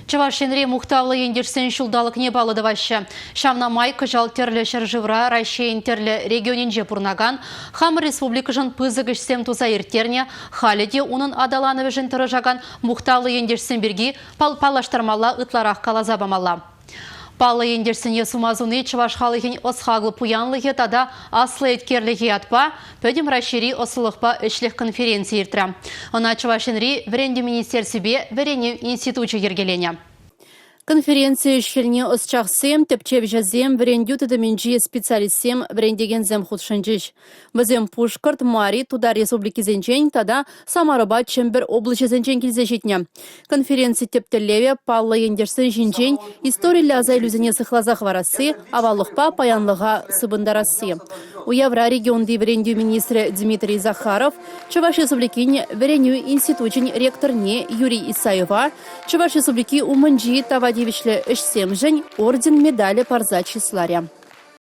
Чӑваш Енре мухтавлӑ ентешсен ҫулталӑкне паллӑ тӑваҫҫӗ. Ҫавна май кӑҫал тӗрлӗ ҫӗршывра Раҫҫейӗн тӗрлӗ регионӗнче пурӑнакан хамӑр республикӑшӑн пысӑк ӗҫсем туса ирттернӗ, халӗ те унӑн аталанӑвӗшӗн тӑрӑшакан мухтавлӑ ентешсем пирки паллаштармалла ытларах каласа памалла. Паллӑ ентешсене сума суни чӑваш халӑхӗн ӑс-хакӑл пуянлӑхӗ тата аслӑ еткерлӗхӗ ятпа Пӗтӗм Раҫҫейри ӑслӑлӑхпа ӗҫлӗх конференцийӗ иртрӗ. Ӑна Чӑваш Енри Вӗрентӳ министерствипе Вӗренӳ институчӗ йӗркеленӗ. Конференци ӗҫ-хӗлне ӑсчахсем, тӗпчевҫӗсем, вӗрентӳ тытӑмӗнчи специалистсем, вӗрентекенсем хутшӑнчӗҫ. Вӗсем Пушкӑрт, Мари, Тутар республикисенчен тата Самарӑпа Чӗмпӗр облаҫӗсенчен килсе ҫитнӗ. Конференци тӗп тӗллевӗ – паллӑ ентешсен ҫинчен историллӗ аса илӳсене сыхласа хӑварасси, аваллӑхпа паянлӑха сыпӑнтарасси. Уявра регионти вӗрентӳ министрӗ Дмитрий Захаров, Чӑваш Республикин вӗренӳ институчӗн ректорне Юрий Исаева Чӑваш Республики умӗнчи тава тивӗҫлӗ ӗҫсемшӗн орден медалӗ парса чысларӗ.